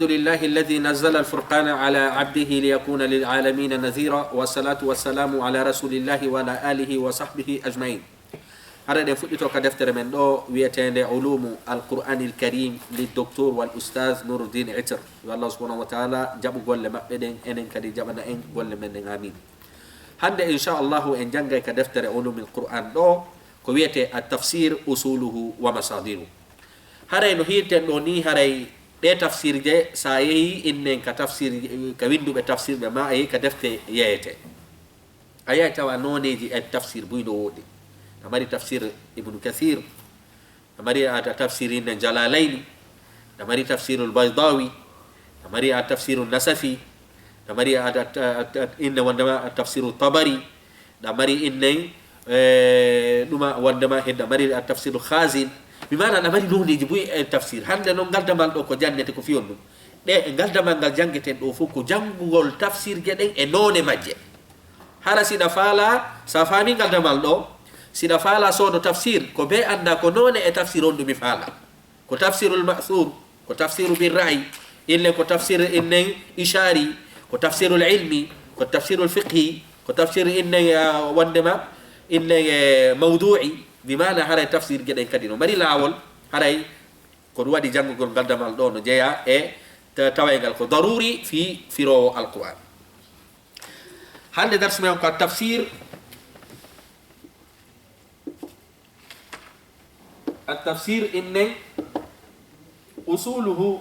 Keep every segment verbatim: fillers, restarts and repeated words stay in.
الحمد لله الذي نزل الفرقان على عبده ليكون للعالمين نذيرا، والصلاة والسلام على رسول الله وعلى آله وصحبه أجمعين. Hara eɗen fuɗɗito ka deftere men ɗo wi'eteende Ulumu Al-Qur'anil Karim li Doktor wal Ustaz Nuruddin Itir. Yo Allah subhanahu wa ta'ala jaɓu golle maɓɓe ɗen, enen kadi jaɓana en golle men ɗen. Amin. Hannde, inchallahu, en janngay ka deftere Ulumil Qur'an ɗo, ko wi'etee At-Tafsir Usuluhu wa Masadiru. Haray no hiirten ɗo ni, haray ɗe tafsirje, sa yehi innen ka tafsir, ka winnduɓe tafsir ɓe ma, a yehi ka defte yeyete. A yahi tawa nooneeji e tafsir buy no woodi. Na mari tafsir Ibnu Kathir, na mari a, a tafsir innen Jalalayni, na mari tafsirul Baydawi, na mari a tafsiru Nasafi, na mari a, a, a, a, inne wondema a tafsiru Tabari, na mari innen, eh, ɗuma wondema hedda mari a tafsiru Khazin. Mi mana na mari nooneeji buy e tafsir. Hannde noon ngal damal ɗo ko jannete ko fiyon ɗum. Ɗe, ngal damal ngal janngeten ɗo fof ko janngugol tafsirje ɗen e noone majje. Hara siɗa faala, sa faami ngal damal ɗo, siɗa faala soodo tafsir, ko be annda ko noone e tafsir on ɗum mi faala. Ko tafsirul ma'thur, ko tafsiru bil ra'yi, illen ko tafsir innen ishari, ko tafsirul ilmi, ko tafsirul fiqhi, ko tafsir innen, ah, wondema, innen, eh, mawdu'i, bi maana haray tafsirje ɗen kadi no mari laawol, haray ko ɗum waɗi janngugol ngal damal ɗo no jeyaa e ta-, tawaygal ko daruri fii firoowo Alqur'an. Hannde darsu men on ko tafsir. At-tafsir innen usuluhu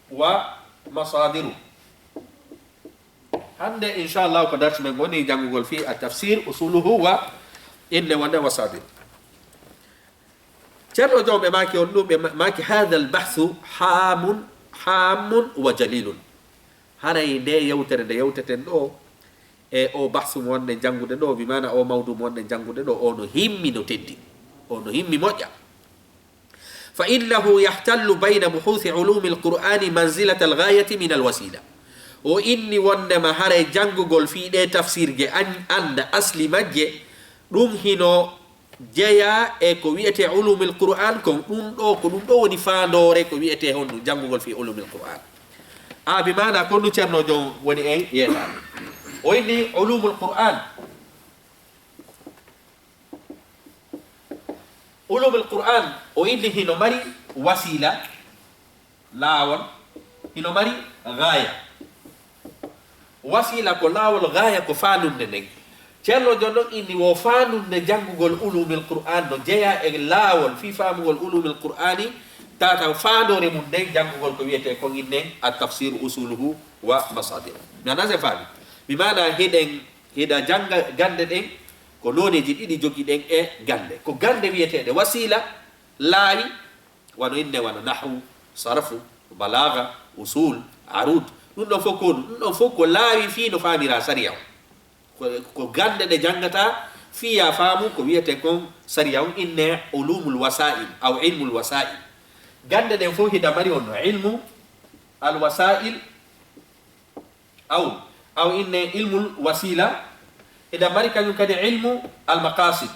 wa masadiru. Hannde, inchallahu, ko darsu men woni janngugol fii at-tafsir usuluhu wa inne wonde masadiru. Ceerno Joom ɓe maaki on ɗum, ɓe ma-, maaki, "Hadha al-bahthu haamun, haamun wa jalilun." Haray nde yewtere nde yewteten ɗo, e o bahsu mo wonɗen janngude ɗo, bi maana o mawdu mo wonɗen janngude ɗo, o no himmi, no teddi, o no himmi moƴƴa. "Fa innahu yahtallu bayna buhuthi ulumi al-Qur'ani manzilata al-ghayati min al-wasila." O inni wondema haray janngugol fii ɗe tafsirje an-, annda asli majje, ɗum hino jeyaa e ko wi'etee ulumul Qur'an kon, ɗum ɗo, ko ɗum ɗo woni faandoore ko wi'etee honɗum janngugol fii ulumul Qur'an. A, bi maana ko ɗum Ceerno Joom woni en yeetaade. O inni ulumul Qur'an. Ulumul Qur'an, o inni hino mari wasila, laawol, hino mari gaaya. Wasila ko laawol, gaaya ko faandunde nden. Ceerno Joom ɗon inni wo faandunde janngugol ulumul Qur'an no jeyaa e laawol fii faamugol ulumul Qur'ani, tata faandoore mum nden janngugol ko wi'etee kon innen at-tafsir usuluhu wa masadiru. Mi anndaa si en faami. Mi maana hiɗen, hiɗa jannga gannde ɗen, ko nooneeji ɗiɗi jogiɗen e gannde. Ko gannde wi'eteeɗe wasila, laawi, wano inne, wano nahwu, sarfu, balaaga, usul, arud. Ɗum ɗon fof ko honɗum? Ɗum ɗon fof ko laawi fii no faamiraa sariya on. Ko, ko gannde ɗe janngataa fii yaa faamu ko wi'etee kon sariya on, inne ulumul wasa'il, aw ilmul wasa'il. Gannde ɗen fof hiɗa mari on no ilmu al wasa'il, aw, aw inne ilmul wasila, hiɗa mari kañum kadi ilmu al maqasid.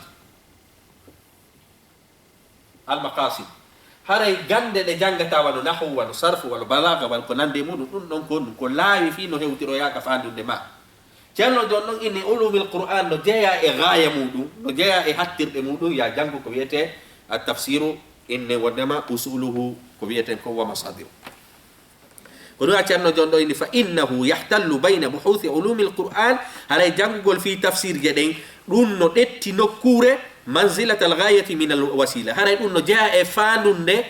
Al-maqasid. Haray gannde ɗe janngataa wano nahwu, wano sarfu, wano balaaga, wano ko nanndi e muɗum, ɗum ɗon ko honɗum? Ko laawi fii no hewtiroyaa ka faandunde maa. Ceerno Joom ɗon inni ulumul Qur'an no jeyaa e gaaya muɗum, no jeyaa e hattirɗe muɗum, yaa janngu ko wi'etee at-tafsiru, inne wondema usuluhu ko wi'eten ko wa masadiru. Ko ɗum a Ceerno Joom ɗo inni, "Fa innahu yahtallu bayna buhuthi ulumil Qur'an." Haray janngugol fii tafsirje ɗen, ɗum no ƴetti nokkuure manzilatal ghayati minal wasila. Haray ɗum no jeyaa e faandunde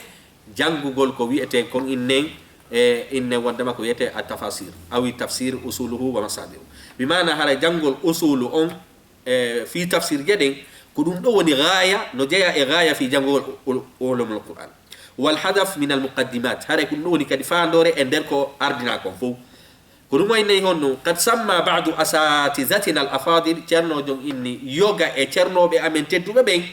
janngugol ko wi'etee kon innen, e innen wondema ko wi'etee at-tafasir, awi tafsir usuluhu wa masadiru. Bi maana haray janngugol usulu on, e fii tafsirje ɗen, ko ɗum ɗo woni gaaya, no jeyaa e gaaya fii janngugol ul-, ulumul Qur'an. Wal hadaf min al muqaddimat, haray ko ɗum ɗo woni kadi faandoore e nder ko ardinaa kon fow. Ko ɗum wayi nayi honno, qad samma ba'du asatizatina al afadil, Ceerno Joom inni, yoga e ceernooɓe amen tedduɓe ɓen,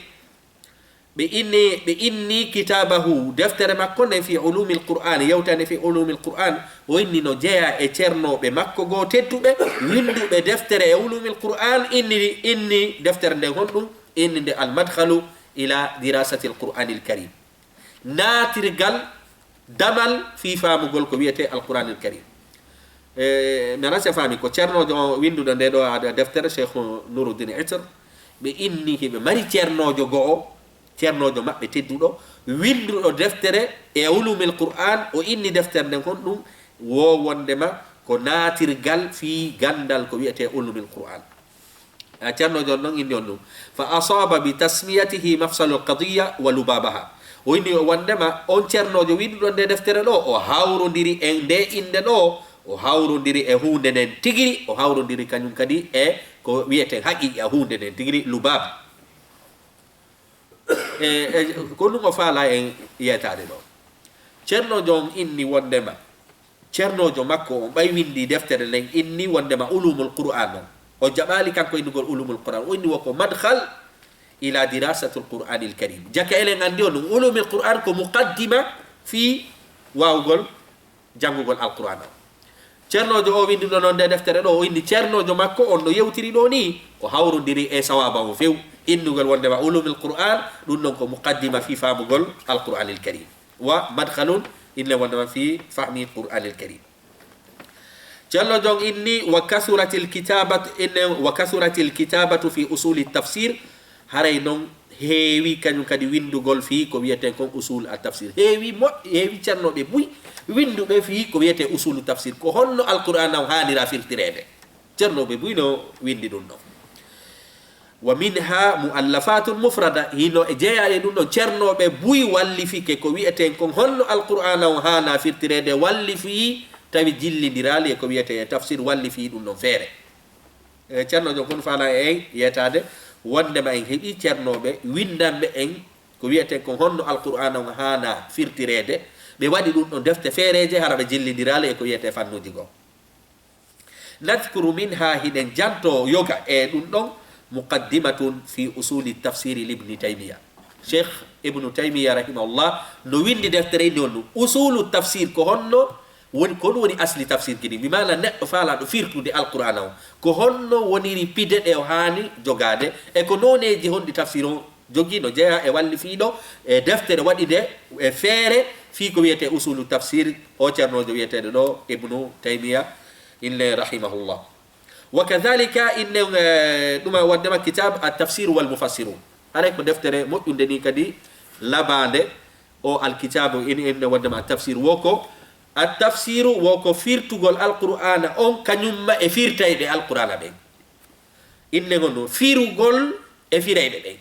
ɓe inni, ɓe inni kitabahu, deftere makko nden, fi ulumil Qur'an, yewtande fi ulumil Qur'an, o inni no jeyaa e ceernooɓe makko goo tedduɓe, winnduɓe deftere e ulumil Qur'an, inni, inni deftere nden honɗum? Inni nde Al Madkhalu ila Dirasatil Qur'anil Karim. Naatirgal Damal fii faamugol ko wiyetee Alqur'aanil Kariim. E, mi anndaa si a faami ko ceernoojo on winnduɗo ndee ɗoo deftere, Cheikh Nuruddin Itr, ɓe inni hiɓe mari ceernoojo go'o, ceernoojo maɓɓe tedduɗo, winnduɗo deftere e Ulumil Qur'aan, o inni deftere nden kon ɗum wo wonndema ko naatirgal fii ganndal ko wiyetee Ulumil Qur'aan. A, ceernoojo on non inni on ɗum. Fa asaaba bi tasmiyatihi mafsalul qadiyya wa lubabaha. O inni o wonndema on ceernoojo winnduɗo ndee deftere ɗoo, o hawrondiri e ndee innde ɗoo, o hawrondiri e huunde nden tigiri, o hawrondiri kañum kadi e ko wiyetee haqiiqa huunde nden tigiri, lubaba. E, e, ko ɗum o faalaa en yeetaade ɗoo. Ceernoojo on inni wonndema, ceernoojo makko on ɓay winndi deftere nden inni wonndema Ulumul Qur'aan on. O jaɓaali kanko innugol Ulumul Qur'aan. O inni wo ko madkhal ila dirasatul Qur'aanil Kariim. Jaka eɗen anndi on ɗum Ulumul Qur'aan ko muqaddima fii waawugol janngugol Alqur'aana. Ceernoojo o winnduɗo non ndee deftere ɗoo, o inni ceernoojo makko on no yewtiri ɗoo nii, o hawrondiri e sawaaba on few, innugol wonndema Ulumil Qur'aan, ɗum non ko muqaddima fii faamugol Alqur'aanil Kariim. Wa madkhalun, inne wonndema fii fahmi Qur'aanil Kariim. Ceernoojo on inni wa kasuratil kitabat, inne wa kasuratil kitabatu fii usuli tafsir, haray non heewi kañum kadi winndugol fii ko wiyetee kon usul at tafsir. Heewi mo, heewi ceernooɓe buy winnduɓe fii ko wiyetee usulu tafsir. Ko honno Alqur'aana on haanira firtireede? Ceernooɓe buy no winndi ɗum ɗon. Wa minha muallafatun mufrada, hino e jeyaa e ɗum ɗon, ceernooɓe buy wallifike ko wiyetee kon honno Alqur'aana on haana firtireede, wallifii tawi jillindiraali e ko wiyetee e tafsir, wallifii ɗum ɗon feere. E, ceernoojo kon faalaa en yeetaade wonndema en heɓii ceernooɓe winndanɓe en ko wiyetee kon honno Alqur'aana on haana firtireede, ɓe waɗi ɗum ɗon defte feereeje, hara ɓe jillindiraali e ko wiyetee fannuuji goo. Nadhkuru minha, hiɗen jantoo yoga e ɗum ɗon, muqaddimatun fi usuli tafsiri libni Taymiya. Cheikh Ibnu Taymiya rahimahullah no winndi deftere inni on ɗum, usulu tafsir ko honno woni, ko ɗum woni asli tafsir kini. Bi maana neɗɗo faalaaɗo firtude Alqur'aana on, ko honno woniri pide ɗe o haani jogaade, e ko nooneeji honɗi tafsir on jogii no jeyaa e wallifiiɗo e deftere waɗi nde e feere fii ko wiyetee usulu tafsir, o ceernoojo wiyeteeɗo ɗoo Ibnu Taymiya, inne rahimahullah. Wa kadhalika, inne, eh, ɗuma wonndema kitab At-Tafsir wal Mufassirun. Haray ko deftere moƴƴunde nii kadi labaande o alkitaabu in, inne wonndema At-Tafsir wo ko, At-Tafsiru wo ko firtugol Alqur'aana on kañumma e firtayɓe Alqur'aana ɓen. Inne ngon ɗum firugol e firayɓe ɓen.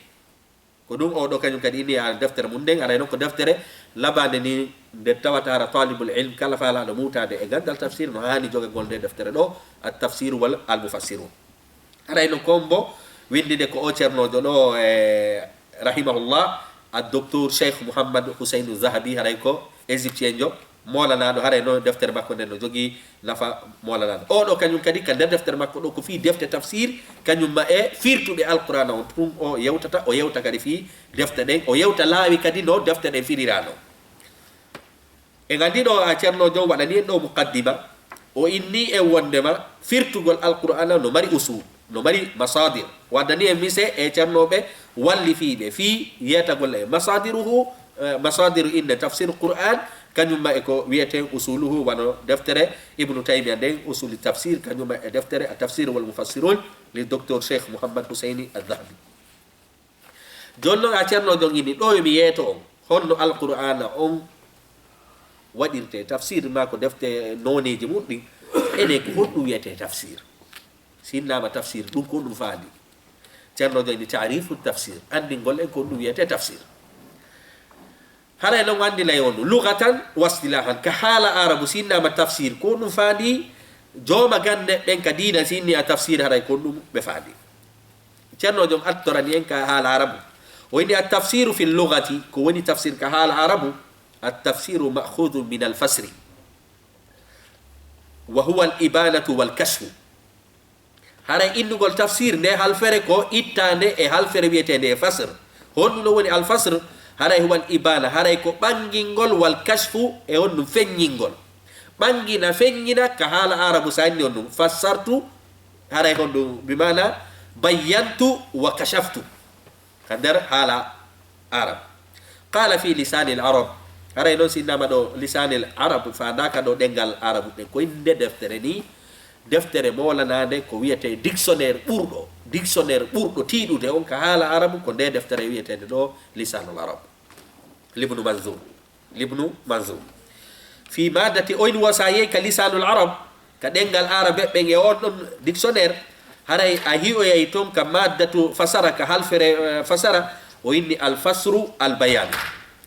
Ko ɗum oo ɗoo kañum kadi inni e deftere mum nden, haray non ko deftere labaande nii nde tawata hara taalibul ilm kala faalaaɗo muutaade e ganndal tafsir no haani jogagol nde deftere ɗoo, At-Tafsir wal Al-Mufassirun. Haray non ko mbo winndi nde ko o ceernoojo ɗoo, e, rahimahullah, Ad-Doktor Cheikh Mouhammad Houseynou Zahabi, haray ko Égyptien jo, moolanaaɗo, haray no deftere makko nden no jogii nafa moolanaaɗo. Oo ɗoo kañum kadi ka nder deftere makko ɗoo ko fii defte tafsir, kañumma e firtuɓe Alqur'aana on tun o yewtata, o yewta kadi fii defte ɗen, o yewta laawi kadi no defte ɗen firiraano. En anndi ɗoo a ceernoojo on waɗani en ɗoo muqaddima, o inni en wonndema firtugol Alqur'aana no mari usul. No mari masadir. O addani en mise e ceernooɓe wallifiiɓe fii yeetagol e masadiruhu, eh, masadiru inne tafsir Qur'an, kañumma e ko wiyetee usuluhu, wano deftere Ibnu Taymiya nden, Usuli Tafsir, kañumma e deftere At-Tafsir wal Mufassirun, li Doktor Cheikh Mouhammad Houseyni Al-Dhahabi. Jooni non a ceernoojo on inni, ɗoo yo mi yeeto on, honno Alqur'aana on waɗirtee tafsir, maa ko defte nooneeji mum ɗin, enen ko honɗum wiyetee tafsir? Si innama tafsir, ɗum ko honɗum faandi? Ceernoojo inni taarifu tafsir, anndingol en ko honɗum wiyetee tafsir. Haray non anndinay on ɗum, lugatan wa istilahan, ka haala Aarabu, si innama tafsir, ko honɗum faandi? Jooma gannde ɓen ka diina, si inni a tafsir, haray ko honɗum ɓe faandi? Ceernoojo on artorani en ka haala Aarabu. O inni, at-tafsiru fil lugati, ko woni tafsir ka haala Aarabu, at-tafsiru ma'khudun min al-fasri, wa huwa al-ibanatu wal kashfu. Haray innugol tafsir, nde halfere ko ittaande e halfere wiyeteende e fasr. Honɗum ɗon woni al-fasr? Haray huwa al-ibana, haray ko ɓanngingol, wal kashfu, e honɗum feññingol. Ɓanngina, feññina, ka haala Aarabu, sa inni on ɗum, fassartu, haray honɗum, bi maana bayyantu wa kashaftu. Ka nder haala Aarabu. Qala fi lisani al-arab. Haray noon si innama ɗo lisanel arab, faandaaka ɗo ɗenngal arabu ɗen, ko innde deftere ni, deftere moolanaande ko wiyetee dictionnaire ɓurɗo, dictionnaire ɓurɗo tiiɗude on ka haala arabu, ko nde deftere wiyeteende ɗo Lisanul Arab. Libnu Manzur. Libnu Manzur. Fii maaddati, oyn wo sa yehi ka Lisanul Arab, ka ɗenngal arabe ɓen e on ɗon dictionnaire, haray a hi'oyay ton ka maaddatu fasara, ka halfere, eh, fasara, o inni al fasru al bayan.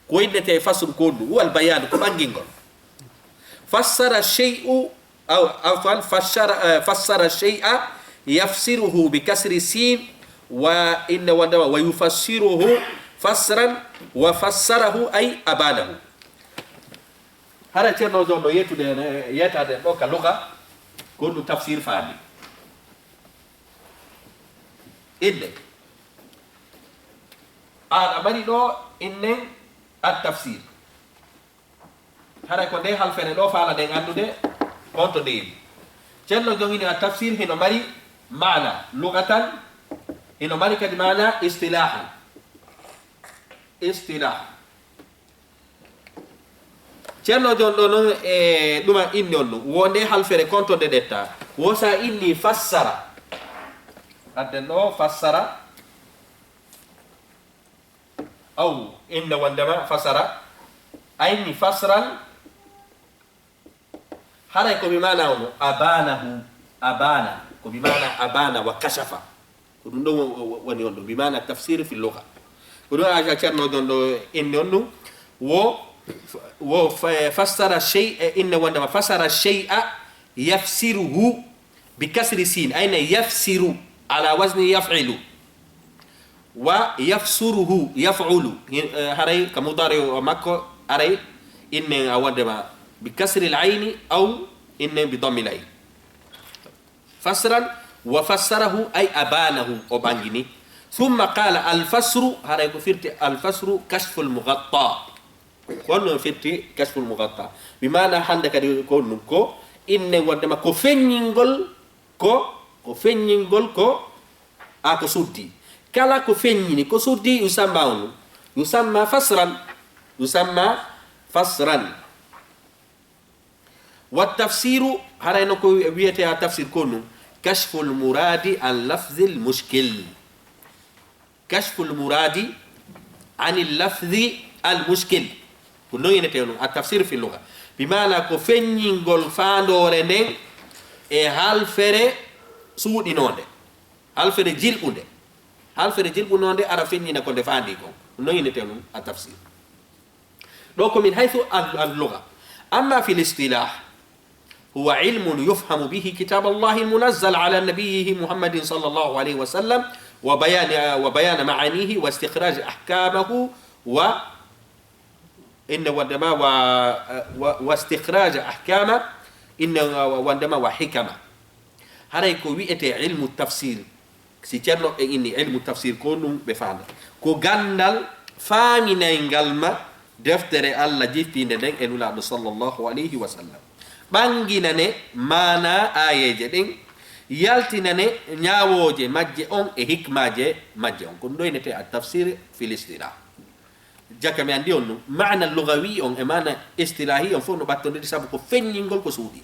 Ko innetee fasru ko honɗum? Huwa al bayan, ko ɓanngingol. Fassara shay'u, aw, afwan, fassara, eh, fassara shay'a yafsiruhu bi kasri sin, wa inna wandama, wa yufassiruhu fasran, wa fassarahu ay abanahu. Hara Ceerno Joon no yeetude, eh, yeetaade ɗo ka luga, ko ɗum tafsir faami. Innde. Aɗa mari ɗo innen at tafsir. Haray ko nde halfere ɗo faalaɗen anndude honto nde yehi. Ceerno Joon ini at tafsir hino mari maana lugatan, hino mari kadi maana istilahan. Istilahan. Ceerno Joon ɗo noon e ɗuma inni on ɗum. Wo nde halfere konto nde ɗetta. Wo sa inni fassara. Adden ɗo fassara. Aw, inna wandema fasara. A inni fasran. Haray ko bi maana ono, abanahu, abana. Ko bi maana abana wa kashafa. Ko ɗum ɗo wo-, wo-, woni on ɗo. Bi maana tafsir fi lugha. Ko ɗum a, a Ceerno Joon ɗo inni on ɗum. Wo, wo fa-, fassara shay'a, inna wandema fasara shay'a yafsiruhu bi kasri sin. Ayna yafsiru ala wazni yaf'ilu. Wa yafsuruhu, yaf'ulu. Hi-, eh, haray ka mudari o makko, haray innen a wandema bi kasri al ayni aw innen bi dammi al ayn. Fasran, wa fassarahu ay abanahu, o ɓangini. Thumma qala al fasru, haray ko firti al fasru kashful mughatta. Ko honno firti kashful mughatta. Bi maana hannde kadi ko ɗum ko innen wandema ko feññingol ko, ko feññingol ko, a ko suddi. Kala ko feññini, ko suddi, yusamma on. Yusamma fasran. Yusamma fasran. Wa tafsiru, haray no ko wiyetee a tafsir ko ɗum. Kashful muradi an lafzil mushkil. Kashful muradi anil lafzi al mushkil. Ko noon inetee ɗum, at tafsir fi lugha. Bi maana ko feññingol faandoore nden e halfere suuɗinoonde, halfere jilɓunde. Halfere jilɓunoonde ara feññina ko nde faandi kon. Ko noon inetee ɗum, at tafsir. Ɗo ko min haythu al, al lugha. Amma fil istilah, هو علم يفهم به كتاب الله المنزل على نبيه محمد صلى الله عليه وسلم وبيان، وبيان معانيه واستخراج أحكامه و، إن وندما و، و، واستخراج أحكامه، إن وندما وحكمه. Haray ko wi'etee ilmu tafsir. Si Ceerno ɓe inni ilmu tafsir, ko ɗum ɓe faanda. Ko ganndal faaminayngal ma deftere Allah jippiinde nden e Nulaaɗo sallallahu alayhi wa sallam. Ɓanginane maana aayeeje ɗen, yaltinane ñaawooje majje on e hikmaaje majje on. Ko ɗum ɗo inetee at tafsir fil istilah. Jaka mi anndi on ɗum. Maana lugawi on e maana istilahi on fof no ɓattondiri sabu ko feññingol ko suuɗi.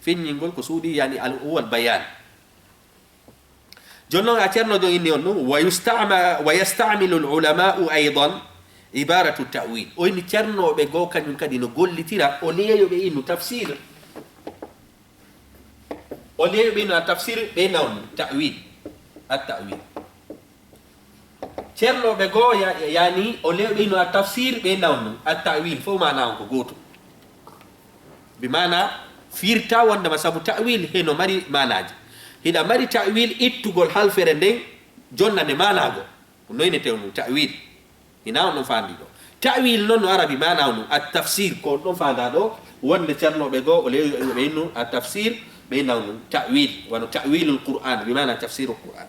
Feññingol ko suuɗi, yani al, huwa al bayan. Jooni noon, a Ceerno Joon inni on ɗum, wa yustama-, wa yastamilu al ulama'u aydan ibaratu ta'wil. O inni ceernooɓe goo kañum kadi no gollitira, o leeyo ɓe innu tafsir. O leeyo ɓe innu a tafsir, ɓe nawnu ta'wil. At ta'wil. Ceernooɓe goo ya-, yani o leeyo ɓe innu a tafsir, ɓe nawnu at ta'wil. Fof maana on ko gootum. Bi maana firta wondema sabu ta'wil heno mari maanaaji. Hiɗa mari ta'wil ittugol halfere nden jonnane maanaago. Ko noynetee ɗum ta'wil. Hina on ɗon faandi ɗo. Ta'wil noon no ara bi maana on ɗum at tafsir. Ko on ɗon faanda ɗo wonde ceernooɓe goo o leeyo ɓe innu at tafsir, ɓe nawnu ta'wil. Wano ta'wilul Qur'an, bi maana tafsirul Qur'an.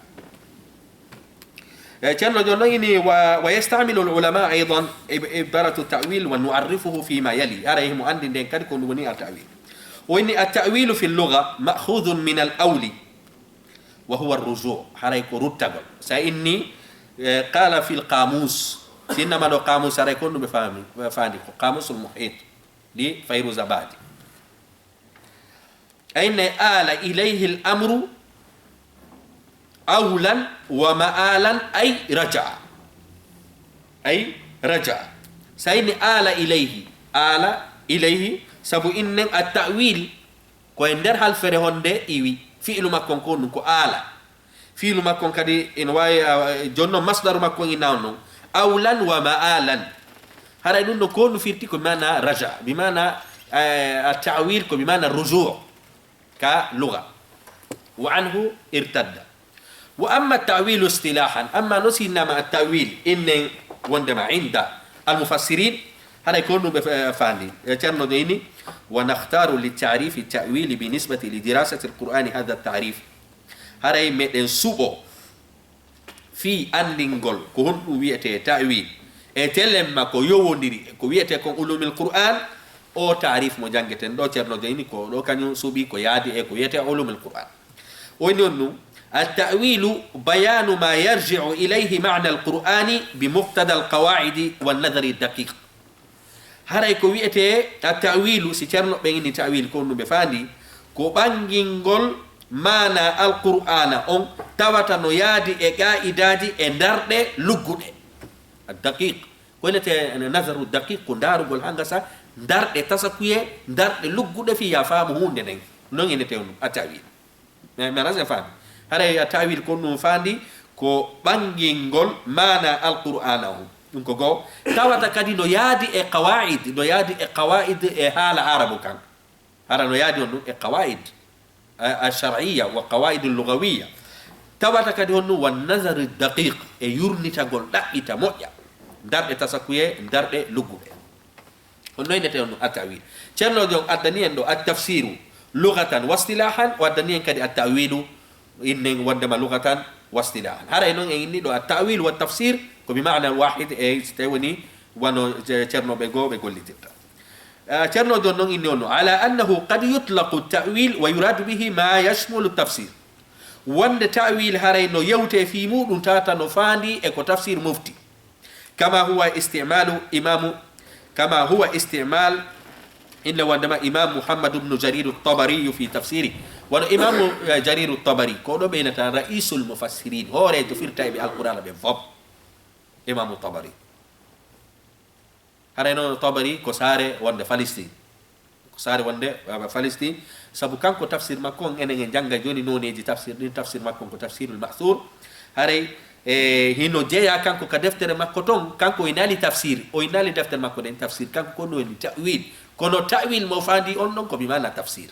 Eh, Ceerno Joon noon ini wa, wa yastamilu al ulama aydan ib-, ibaratu ta'wil wa nu'arrifuhu fi ma yali. Ara himo anndi nden kadi ko ɗum woni at ta'wil. O inni at ta'wilu fi lugha ma'khudhun min al awli wa huwa ar ruju'. Haray ko ruttagol. Sa inni, eh, qala fil qamus. Sinnama ɗo qamus, haray ko ɗum ɓe faami, ɓe faandi ko Qamusul Muhit li Fayruzabadi. Ay ne ala ilayhi al amru awlan wa ma'alan ay raja'a. Ay raja'a. Say ni ala ilayhi, ala ilayhi, sabu innen at-ta'wil ko e nder halfere honde iwi, fi'lu makko on ko ɗum ko ala. Fiilu makko on kadi ina waawi, ah, jooni noon masdaru makko on ina on noon. Awlan wa ma'alan. Haray ɗum ɗo ko no firti ko bi maana raja, bi maana, eh, at-ta'wil ko bi maana rujuu ka lugha. Wa anhu irtadda. Wa amma at-ta'wilu istilahan, amma no sinnama at-ta'wil innen wondema inda al-mufassirin, haray ko ɗum ɓe fa-, faandi. E Ceerno Deyni, wa nakhtaru li ta'rifi at-ta'wili bi nisbati li dirasati al-Qur'ani hadha at-ta'rif. Haray meɗen suɓo fii anndingol ko honɗum wiyetee ta'wil, e telemma ko yowondiri e ko wiyetee kon ulumil Qur'an, o taarif mo janngeten ɗo, Ceerno Deyni ko ɗo kañum suɓi ko yaadi e ko wiyetee ulumil Qur'an. O inni on ɗum, at-ta'wilu bayanu ma yarji'u ilayhi ma'na al-Qur'ani bi muqtada al-qawa'idi wa nadhari daqiq. Haray ko wiyetee at-ta'wilu, si Ceerno ɓen inni ta'wil ko ɗum ɓe faandi, ko ɓangingol maana Alqur'aana on tawata no yaadi e qaa'idaaji e ndarɗe lugguɗe. Ad-daqiq, ko wiyetee nazaru daqiq, ko ndaarugol haa ngasa ndarɗe tasakuye, ndarɗe lugguɗe fii yaa faamu huunde nden. Non wiyetee on at-ta'wil. Mais, mais rasen faami. Haray a ta'wil kon ɗum faandi ko ɓangingol maana Alqur'aana on. Ɗum ko goo. Tawata kadi no yaadi e qawaa'id, no yaadi e qawaa'id e haala Arabu kan. Hara no yaadi on ɗum e qawaa'id, a, a shar'iyya wa qawaa'id lughawiyya. Tawata kadi on ɗum wa nazari daqiq e yurnitagol ɗaɓɓita moƴƴa. Ndarɗe tasakuye, ndarɗe lugguɓe. Ko noynetee on at-ta'wil. Ceerno Joom addani en ɗo at-tafsiru lughatan wa istilahan, o addani en kadi at-ta'wilu innen wondema lughatan wa istilahan. Haray noon en inni ɗo at-ta'wil wa tafsir ko bi ma'na wahid, e si tawi woni wano ce-, ceernooɓe goo ɓe gollitirta. Eh, Ceerno Joom noon inni on no, ala annahu qad yutlaqu at-ta'wil wa yuradu bihi ma yashmulu at-tafsir. Wonde ta'wil haray no yewtee fii muuɗum tawata no faandi e ko tafsir mofti. Kama huwa istimalu imamu, kama huwa istimal, inne wondema Imam Muhammad ibn Jarir at-Tabari fi tafsiri. Wano Imamu, eh, Jarir at-Tabari, ko ɗo ɓe innata ra'isul mufassirin, hooreejo firtayɓe Alqur'aana ɓe fof. Imamu Tabari. Haray noon Tabari ko saare wonde Palestine. Ko saare wonde, uh, Palestine. Sabu kanko tafsir makko on, enen en jannga jooni nooneeji tafsir ɗin. Tafsir makko on ko Tafsirul Ma'thur. Haray, e, hino jeyaa kanko ka deftere makko ton, kanko o innaali tafsir. O innaali deftere makko ɗen tafsir. Kanko ko no woni ta'wil. Kono ta'wil mo faandi on ɗon ko bi maana tafsir.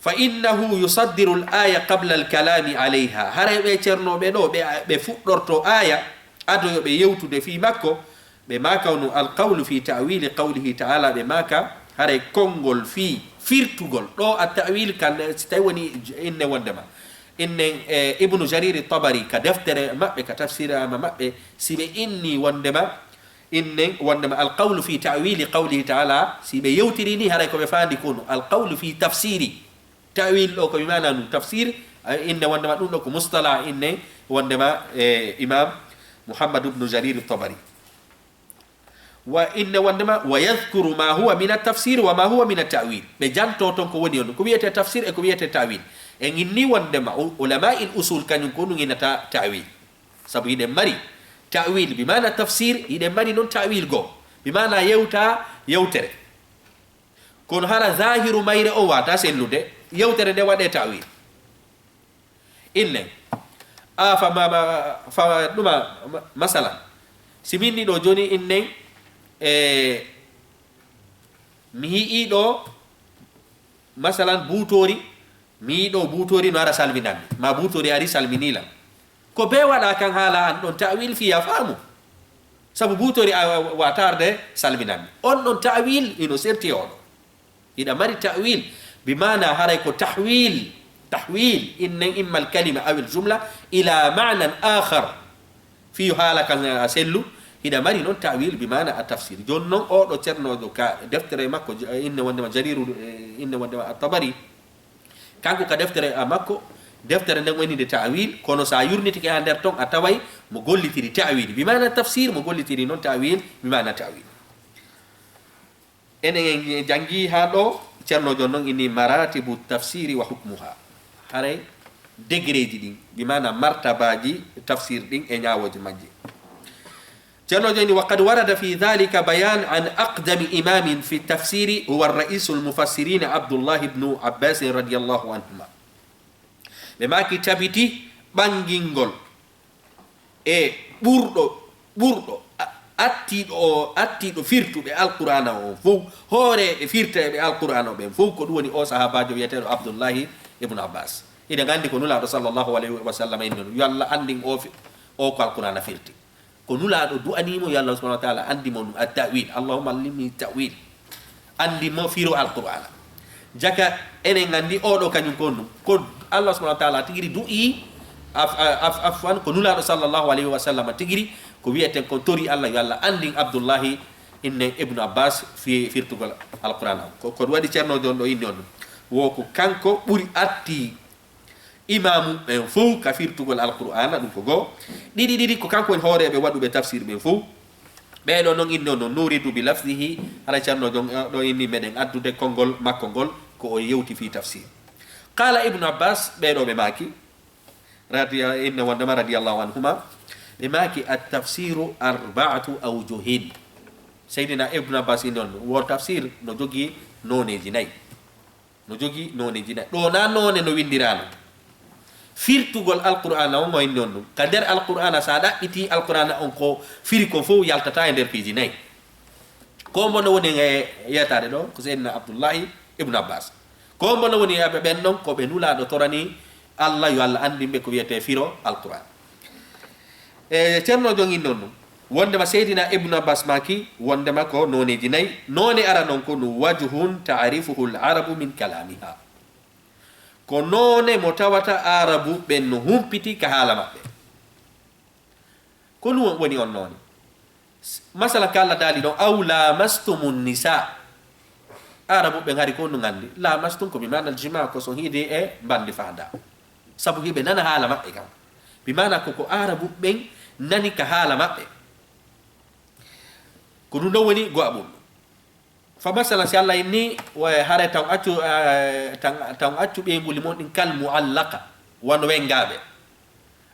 Fa innahu yusaddiru al-aya qabla al-kalami alayha. Haray ɓe ceernooɓe ɗo, ɓe, ɓe fuɗɗorto aya, ado yo ɓe yewtude fii makko, ɓe maaka no al-qawlu fi ta'wili qawlihi ta'ala, ɓe maaka haray konngol fii firtugol. Ɗo at-ta'wil kan, si tawi woni j-, inne wondema. Innen, e, Ibnu Jarir Tabari ka deftere maɓɓe, ka tafsirama maɓɓe, si ɓe inni wondema, innen wondema al-qawlu fi ta'wili qawlihi ta'ala, si ɓe yewtiri ni, haray ko ɓe faandi ko no al-qawlu fi tafsiri. Ta'wil ɗo ko bi maana nu tafsir, ay, inne wondema ɗum ɗo ko mustalah, inne wondema, e, Imam Muhammad ibn Jarir Tabari. Wa inne wondema, wa yadhkuru ma huwa min at-tafsir wa ma huwa min at-ta'wil. Ɓe janto ton ko woni on, ko wiyetee tafsir e ko wiyetee ta'wil. En inni wondema u-, ulama'il usul kañum ko ɗum innata ta'wil. Sabu hiɗen mari ta'wil bi maana tafsir, hiɗen mari noon ta'wil goo bi maana yewta yewtere. Kono hara zahiru mayre on waata sellude, yewtere nde waɗee ta'wil. Innen, a fama, ma, fama ɗuma, ma, masalan, si min ni ɗo jooni innen, e, mi yi'ii ɗo, masalan, buutoori, mi yi'ii ɗo buutoori no ara salminammi, ma buutoori ari salminii lan. Ko bee waɗaa kan haala an ɗon ta'wil fii a faamu. Sabu buutoori a, a, wa tarde salminammi. On ɗon ta'wil ino serti e oɗo. Hiɗa mari ta'wil, bi maana haray ko tahwil, tahwil, innen imma al-kalima aw al-jumla ila ma'nan akhar. Fii yo haala kan a sellu, hiɗa mari noon ta'wil bi maana a tafsir. Jooni noon oɗo ceernoojo ka deftere makko, j-, inne wondema Jariru, eh, inne wondema At-Tabari. Kanko ka deftere a makko, Deftere nden o inni nde ta'wil, kono sa yurnitike ha nder ton, a taway mo gollitiri ta'wil. Bi maana tafsir, mo gollitiri non ta'wil, bi maana ta'wil. Enen en jangi ha ɗo, Ceerno Jon non inni maratibu tafsiri wa hukmuha. Haray degré ji ɗin, bi maana martabaji tafsir ɗin e ñaawooji majji. Ceerno Jon inni, wa qad warada fi dhalika bayan an aqdami imamin fi tafsiri huwa ar-ra'isul mufassirin Abdullah ibn Abbas radiyallahu anhuma. Ɓe maaki tabiti ɓangingol e ɓurɗo, ɓurɗo, a-, attiiɗo o, attiiɗo firtuɓe Alqur'aana on fow, hooreeɓe firteeɓe Alqur'aana ɓen fow, ko ɗum woni o sahaabaajo wiyeteeɗo Abdullahi ibn Abbas. Hiɗen anndi ko Nulaaɗo sallallahu alayhi wa sallam inni non, yo Allah anndin o fi-, o ko Alqur'aana firti. Ko Nulaaɗo du'anii mo, yo Allah subhanahu wa ta'ala anndi mo ɗum, at-ta'wil. Allahumma allimni ta'wil. Anndi mo firo Alqur'aana. Jaka enen anndi oɗo kañum ko ɗum. Ko Allah subhanahu wa ta'ala tigiri du'ii, af-, af-, afwan, ko Nulaaɗo sallallahu alayhi wa sallam tigiri, ko wiyeten kon tori Allah, yo Allah anndin Abdullahi inne Ibnu Abbas fi firtugol Alqur'aana. Ko, ko ɗum waɗi Ceerno Jon ɗo inni on ɗum. Wo ko kanko ɓuri atti imaamu ɓen fow ka firtugol Alqur'aana, ɗum ko goo. Ɗiɗi, ɗiɗi, ko kanko woni hooreeɓe waɗuɓe tafsir ɓen fow. Ɓee ɗoo non inni on non, nuridu bi lafzihi, hara Ceerno Jon, eh, ɗo inni meɗen addude konngol makko ngol, ko o yewti fii tafsir. Qaala Ibnu Abbas, ɓee ɗoo ɓe maaki, radiya-, inne wondema radiyallahu anhuma, ɓe maaki, at-tafsiru arba'atu awjuhin. Seydina Ibnu Abbas inni on, wo tafsir no jogii nooneeji nayi. No jogii nooneeji nayi. Ɗoo na noone no winndiraano. Firtugol Alqur'aana on, o inni on ɗum. Ka nder Alqur'aana, so a ɗaɓɓitii Alqur'aana on, ko firi kon fow yaltata e nder piiji nayi. Ko mbo no woni e yeetaade ɗo, ko Seydina Abdullahi Ibnu Abbas. Ko mbo no woni e ɓe ɓen ɗon, ko ɓe Nulaaɗo torani Allah, yo Allah anndin ɓe ko wiyetee firo Alqur'aana. E Ceerno Jon inni on ɗum. Wondema Seydina Ibnu Abbas maaki, wondema ko nooneeji nayi. Noone ara non ko ɗum, wajhun ta'rifuhu al-arabu min kalamiha. Ko noone mo tawata Aarabu ɓen no humpiti ka haala maɓɓe. Ko ɗum woni on noone. S-, masala ka Allah daali ɗon, aw lamastumun nisa. Aarabu ɓen hari ko ɗum anndi. Lamastum ko bi maana al-jima, ko so hiide e mbandi faanda. Sabu hiɓe nana haala maɓɓe kan. Bi maana ko, ko Aarabu ɓen nani ka haala maɓɓe. Ko ɗum ɗon woni go'aɓun. Fa masalan, si Allah inni, wa-, hare taw accu, eh, tan, taw accu ɓeynguuli mon ɗin kal mu'allaqa, wano wengaaɓe.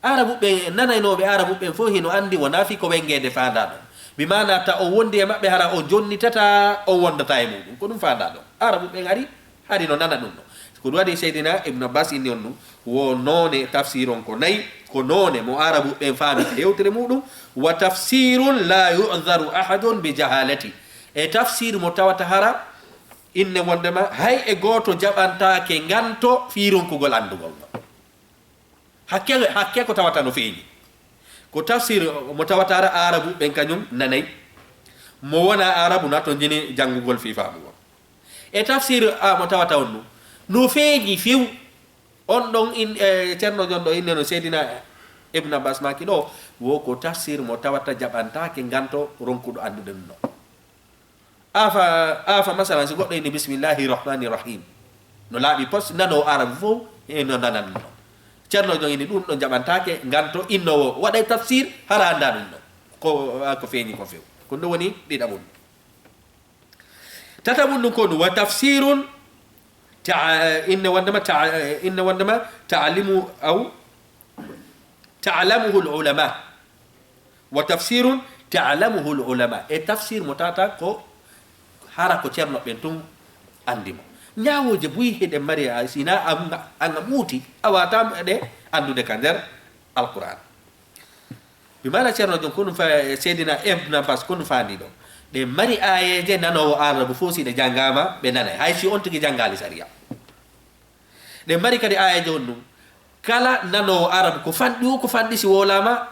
Aarabu ɓen, nanaynooɓe Aarabu ɓen fof hino anndi wonaa fii ko wengeede faandaa ɗon. Bi maana ta o wondi e maɓɓe, hara o jonnitata, o wondata e muɗum. Ko ɗum faandaa ɗon. Aarabu ɓen ari, hari no nana ɗum ɗon. Ko ɗum waɗi Seydina Ibn Abbas inni on ɗum, wo noone tafsir on ko nayi, ko noone mo Aarabu ɓen faami e yewtere muɗum, wa tafsirun la yu'dharu ahadun bi jahalati. E tafsir mo tawata hara, inne wondema, hay e gooto jaɓantaake nganto fii ronkugol anndugol ngol. Hakke, hakke ko tawata no feeñi. Ko tafsir mo tawata hara Aarabu ɓen kañum nanay. Mo wona Aarabu na to jini janngugol fii faamugol. E tafsir a mo tawata on ɗum. No feeñi few. On ɗon in, e, Ceerno Jon ɗo inne no Seydina Ibn Abbas maaki ɗo, wo ko tafsir mo tawata jaɓantaake nganto ronkuɗo anndude ɗum ɗo. Afa, afa masalan, si goɗɗo inni bismillahi rahmani rahim. No laaɓi pos, nanoowo Aarabu fof, e no nanan ɗum ɗo. Ceerno Jon inni ɗum ɗo jaɓantaake nganto innoowo waɗay tafsir, hara annda ɗum ɗo. Ko, ko feeñi ko few. Ko ɗum woni ɗiɗaɓun. Tataɓun ɗum ko ɗum, wa tafsirun ta-, inne wondema ta-, inne wondema ta'limu aw ta'lamuhu al-ulama. Wa tafsirun ta'lamuhu al-ulama. E tafsir mo tata ko hara ko ceerno ɓen tun anndi mo. Ñaawooje buy hiɗen mari a sina an, an a muuti, a wata ɗe anndude ka nder Alquran. Bi maana Ceerno Jon ko ɗum fa-, Seydina Ibn Abbas ko ɗum faandi ɗo. Ɗe mari aayeeje nanoowo Aarabu fof si ɗe janngaama, ɓe nanay. Hay si on tigi janngaali sariya. Ɗe mari kadi aayeeje on ɗum. Kala nanoowo Aarabu ko fanɗi o, ko fanɗi si wowlaama,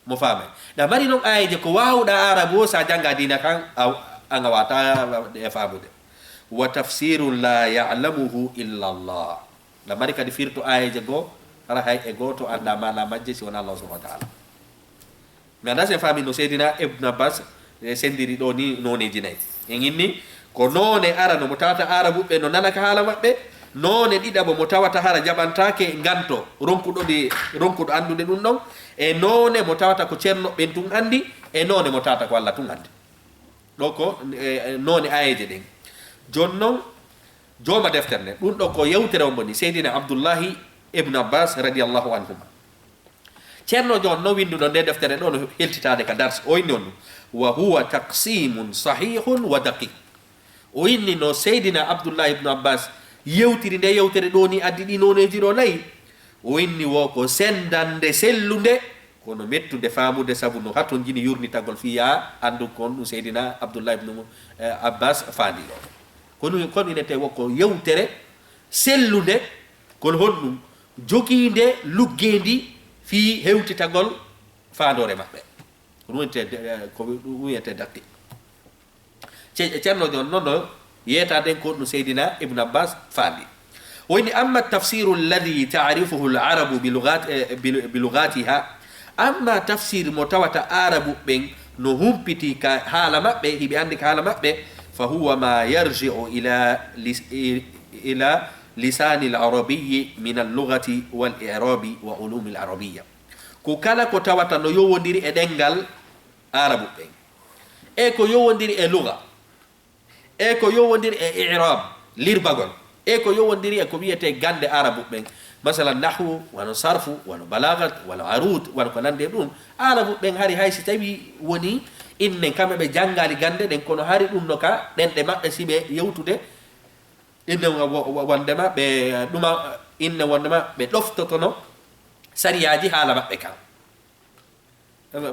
mo faamay. Ɗa mari noon aayeeje ko waawuɗa Aarabu o, sa jannga diina kan, a, an a wata ɗe faamude. Wa tafsirun la ya'lamuhu illa Allah. Ɗa mari kadi firto aayeeje goo, hara hay e gooto annda maana majje si wonaa Allah subhanahu wa ta'ala. Mi anndaa si en faami no Seydina Ibn Abbas, e, senndiri ɗo ni nooneeji nayi. En inni ko noone arano mo tawata Aarabuɓe no nana ka haala maɓɓe, Noone ɗiɗaɓo mo tawata hara jaɓantaake nganto ronkuɗo ɗi, ronkuɗo anndude ɗum ɗon, e noone mo tawata ko ceerno ɓen tun anndi, e noone mo tawata ko Alla tun anndi. Ɗo ko, e, e, noone aayeeje ɗen. Jooni non, jooma deftere nde, ɗum ɗo ko yewtere on woni Seydina Abdullahi ibn Abbas radiyallahu anhuma. Ceerno Joon no winnduɗo nde deftere ɗo no heltitaade ka dars, o inni on ɗum, "Wa huwa taqsimun sahihun wa daqiq." O inni no Seydina Abdullah ibn Abbas yewtiri nde yewtere ɗo ni, addi ɗi nooneeji ɗo nayi. O inni wo ko senndande sellunde, kono mettunde faamude, sabu no hatonjini yurnitagol fiya anndu kon ɗum Seydina Abdullah ibn, eh, Abbas faandi ɗo. Kono, kono inete wo ko yewtere sellunde, kono honɗum? Jogiinde luggeendi fii hewtitagol faandoore maɓɓe. Ko ɗum wiyetee, eh, ko ɗum wiyetee dakki. Ce-, Ceerno Joon noon no yeetaaden ko ɗum Seydina Ibn Abbas faandi. O inni, "Amma tafsiru alladhi ta'rifuhu al-arabu bi lughat-, eh, bi, bi lughatiha." Amma tafsir mo tawata Arabu ɓen no humpiti ka haala maɓɓe, hiɓe anndi ka haala maɓɓe, "fa huwa ma yarji'u ila lis-, i-, ila lisani al-arabiyyi min al-lughati wal i'rabi wa ulumi al-arabiyya." Ko kala ko tawata no yowondiri e ɗemngal Arabu ɓen, e ko yowondiri e lugha, e ko yowondiri e i'rab, lirbagol, e ko yowondiri e ko wiyetee gannde Arabu ɓen, masalan, nahwu, wano sarfu, wano balagat, wano arud, wano ko nanndi e ɗum. Arabu ɓen hari hay si tawi woni innen kamɓe ɓe janngaali gannde ɗen, kono hari ɗum no ka ɗemɗe maɓɓe si ɓe yewtude, innen wo-, wo-, wondema ɓe ɗuma, innen wondema ɓe ɗoftotono sariyaaji haala maɓɓe kan.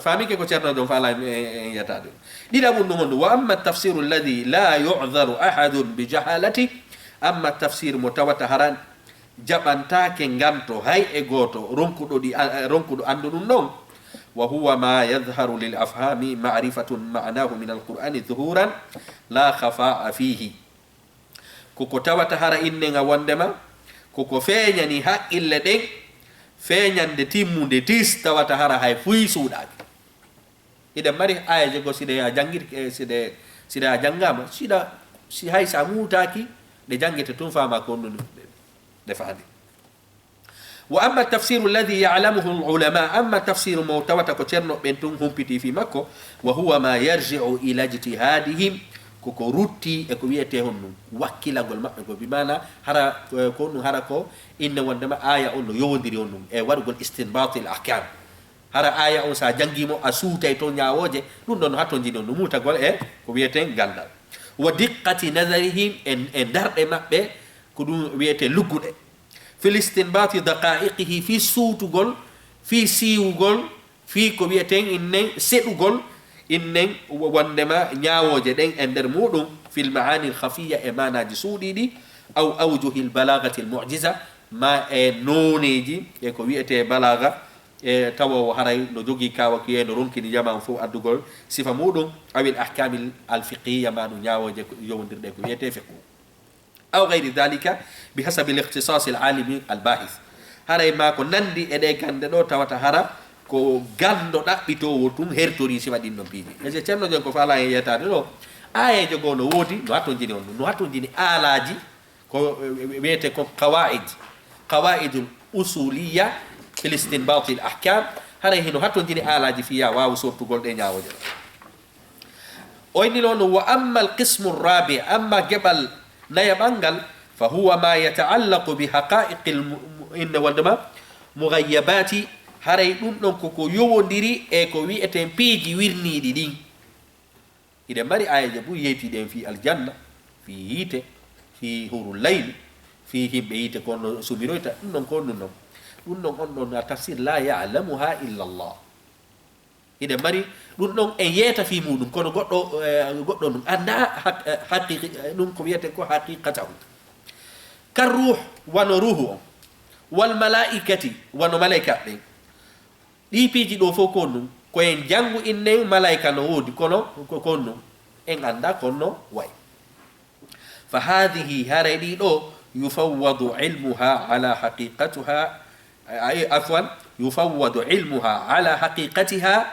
Faamike ko Ceerno Joom faala en, en, en yiyata ɗum. Ɗiɗaɓum ɗum on ɗum, "Wa amma tafsiru alladhi la yu'dharu ahadun bi jahalati." Amma tafsir mo tawata hara jaɓantaake nganto hay e gooto ronkuɗo ɗi, a, ronkuɗo anndu ɗum ɗon. "Wa huwa ma yadhharu lil afhami ma'rifatun ma'nahu min al-Qur'ani dhuhuran la khafa'a fihi." Ko ko tawata hara innen a wondema, ko ko feeñani haqqille ɗen, feeñande timmunde tis, tawata hara hay fuy suuɗaaki. Hiɗen mari aayeeje goo, si ɗe a janngir-, eh, si ɗe, si ɗe a janngaama, si ɗa, si hay si a muutaaki, ɗe janngete tun faama ko honɗum ɗe, ɗe faandi. "Wa amma tafsiru alladhi ya'lamuhu al-ulama," amma tafsiru mo tawata ko ceerno ɓen tun humpiti fii makko, "wa huwa ma yarji'u ila ijtihadihim," ko ko rutti e ko wiyetee honɗum, wakkilagol maɓɓe go, bi maana hara, eh, ko honɗum, hara ko inne wondema aaya on no yowondiri honɗum e waɗugol istinbatil ahkam. Hara aaya on, sa janngi mo, a suutay ton ñaawooje, ɗum ɗon no hatonjini on, no muutagol e ko wiyetee ganndal. "Wa diqqati nazarihim," e, e darɗe maɓɓe, ko ɗum wiyetee lugguɗe. "Fil istinbati daqa'iqihi," fii suutugol, fii siiwugol, fii ko wiyetee innen seɗugol, innen wo-, wondema ñaawooje ɗen e nder muuɗum, "fil ma'ani al khafiya," e maanaaji suuɗiiɗi, "aw awjuhil balagati al mu'jiza," ma e nooneeji e ko wiyetee balaaga, e tawa o haray no jogii kaawakuyee, no ronkini jamaa on fof addugol sifa muuɗum, "awil ahkamil al fiqhiyya," ma ɗum ñaawooje ko yowondirɗe ko wiyetee fiqhu. "Aw ghayri dhalika, bi hasabi al ikhtisas al alimi al bahith." Haray ma ko nanndi e ɗee gannde ɗo tawata hara ko ganndo ɗaɓɓitoowo tun hertori sifa ɗin ɗon piiji. E je Ceerno Joom ko faala en yeetaade ɗo, aayeeje goo no woodi, no hatonjini on, no hatonjini aalaaji, ko, eh, wiyetee ko qawaid, qawaidul usuliyya fil istinbatil ahkam, haray hino hatonjini aalaaji fiya waawu sottugol ɗee ñaawooje. O inni noon, "Wa amma al qismu rabi," amma geɓal nayaɓal ngal, "fa huwa ma yata'allaqu bi haqa'iqil mu-, mu-, inne wondema mughayyabati," haray ɗum ɗon ko ko yowondiri e ko wiyetee piiji wirniiɗi ɗin. Hiɗen mari aayeeje buy yeytii ɗen fii aljanna, fii yiite, fii hurul layli, fii yimɓe yiite ko no sumiroyta, ɗum ɗon ko ɗum ɗon. Ɗum ɗon on ɗon a tafsir la ya'lamuha illa Allah. Hiɗen mari ɗum ɗon en yeeta fii muuɗum, kono goɗɗo, eh, goɗɗo ɗum anndaa haq-, eh, haqiqi-, eh, ɗum ko wiyetee ko haqiqatahu. Kar ruh, wano ruhu on, wal malaa'ikati, wano malaa'ika ɓen. Ɗii piiji ɗoo fof ko ɗum, ko en janngu innen malaa'ika no woodi, kono ko, ko ɗum en anndaa ko no wayi. Fa haadihi, haray ɗii ɗoo, yufawwadu ilmuha ala haqiqatiha, ay, afwan, yufawwadu ilmuha ala haqiqatiha,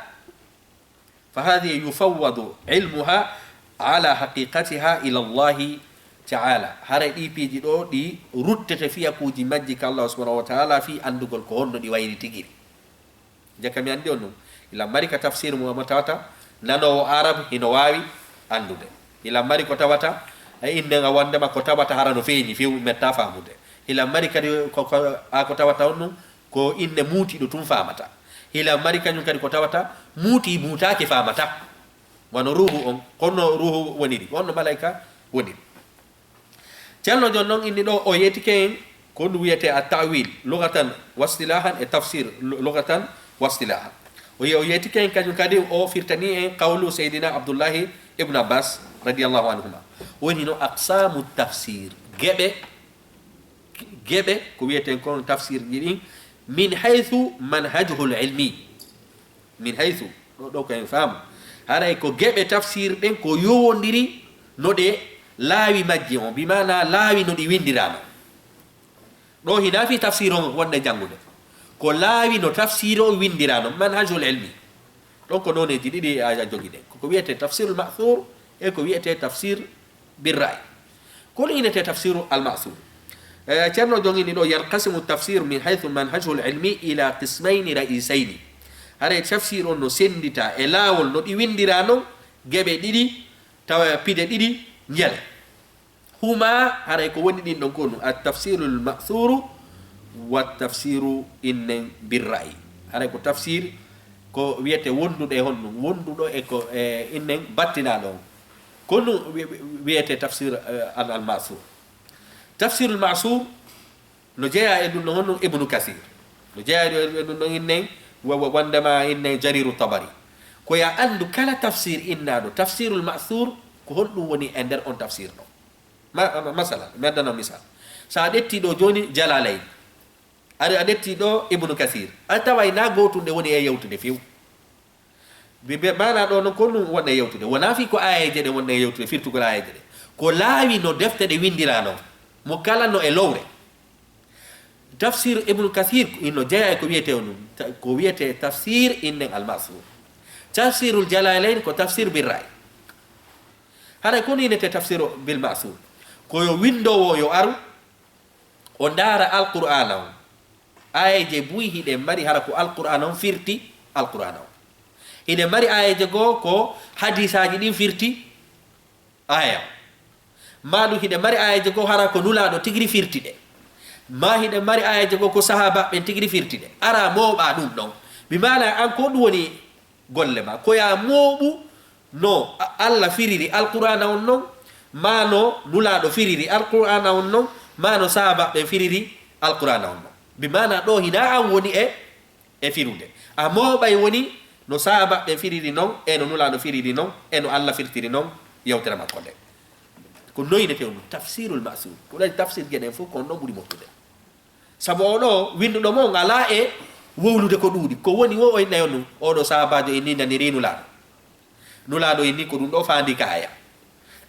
fa haadihi yufawwadu ilmuha ala haqiqatiha ila Allahi Ta'ala. Haray ɗii piiji ɗoo ɗi ruttete fiyakuuji majji ka Allahu subhanahu wa ta'ala fii anndugol ko honno ɗi wayri tigiri. Jaka mi anndi on ɗum. Hila mari ka tafsir mo mo tawata nanoowo Arab hino waawi anndude. Hila mari ko tawata e innen a wonndema ko tawata hara no feeñi few metta faamude. Hila mari kadi ko, ko, a ko tawata on ɗum ko inne muutiiɗo tun faamata. Hila mari kañum kadi ko tawata muuti muutaaki faamata. Wano ruuhu on, honno ruuhu woniri, honno malaika woniri. Ceerno Jon non inni ɗo, o yeetike en ko ndu wiyete a ta'wil, lugatan wastilahan e tafsir, lu-, lugatan wastilahan. O ye-, o yeetike en kañum kadi o firtani en qawlu Seydina Abdullahi ibn Abbas radiyallahu anhuma. Woni no aqsamu tafsir, geɓe, geɓe ko wiyeten kon tafsir ji ɗin, min haythu manhajuhul ilmi. Min haythu, ɗo, ɗo ko en faamu. Haray ko geɓe tafsir ɗen ko yowondiri no ɗe laawi majji on, bi maana laawi no ɗi windirano. Ɗo hina fi tafsir on wonde janngude. Ko laawi no tafsir on windirano, manhajul ilmi. Ɗon ko nooneeji ɗiɗi a, a jogi ɗen. Ko, ko wiyete tafsirul ma'thur e ko wiyete tafsir birra'i. Ko ɗum innete tafsiru al-ma'thur. Eh, Ceerno jongini ɗo, yanqasimu tafsir min haythu manhajul ilmi ila qismayni ra'isayni. Haray tafsir on no senndita e laawol no ɗi winndira non, geɓe ɗiɗi, tawa pide ɗiɗi njele. Huma, haray ko woni ɗin ɗon ko ɗum, at-tafsirul ma'thuru wa tafsiru innen birra'i. Haray ko tafsir ko wiyete wonduɗo e honɗum, wonduɗo e ko, e innen battinaɗo on. Ko ɗum wi-, wi-, wiyete tafsir, eh, al, al ma'thur. Tafsirul ma'thur no jeya e ɗum no honɗum Ibnu Kasir. No jeya e ɗum no innen wa-, wa-, wondema innen Jariru Tabari. Ko ya anndu kala tafsir innaɗo tafsirul ma'thur ko honɗum woni e nder on tafsir ɗo. Ma-, ma-, masalan, mi addana misal. So a ƴetti ɗo jooni Jalalayn, ari a ƴetti ɗo Ibnu Kasir, a taway na gootun ɗe woni e yewtude few. Bi-, bi-, maana ɗo non ko ɗum wonɗe yewtude. Wona fii ko aayeeje ɗe wonɗe yewtude, firtugol aayeeje ɗe. Ko laawi no defte ɗe winndira non. Mo kala no e lowre. Tafsir Ibnu Kasir ino jeya e ko wiyete on ɗum. Ta-, ko wiyete tafsir innen al-ma'thur. Tafsirul Jalalayn ko tafsir birra'i. Haray ko ninete tafsiru bil ma'thur. Ko yo winndoowo yo aru, o ndaara Alqur'aana on. Aayeeje buy hiɗe mari hara ko Alqur'aana on firti Alqur'aana on. Hiɗe mari aayeeje goo ko hadiisaaji ɗin firti aaya on. Maa ɗum hiɗe mari aayeeje goo hara ko Nulaaɗo tigiri firti ɗe. Maa hiɗe mari aayeeje goo ko sahaabaaɓe ɓen tigiri firti ɗe. Ara mooɓaa ɗum ɗon. Bi maana an ko ɗum woni golle ma. Ko ya mooɓu no A-, Alla firiri Alqur'aana on non, maa no Nulaaɗo firiri Alqur'aana on non, maa no sahaabaaɓe ɓen firiri Alqur'aana on non. Bi maana ɗo hina an woni e, e firude. A mooɓay woni no sahaabaaɓe ɓen firiri non, e no Nulaaɗo firiri non, e no Alla firtiri non, yewtere makko nde. Ko noynete on tafsirul ma'thur. Ko ɗaɗi tafsir geɗen fof ko on ɗon ɓuri moƴƴude. Sabu oo ɗoo winnduɗo mo on alaa e wowlude ko ɗuuɗi. Ko woni wo o inna on ɗum, oo ɗoo sahaabaajo inni naniri Nulaaɗo. Nulaaɗo inni ko ɗum ɗoo faandi ka aaya.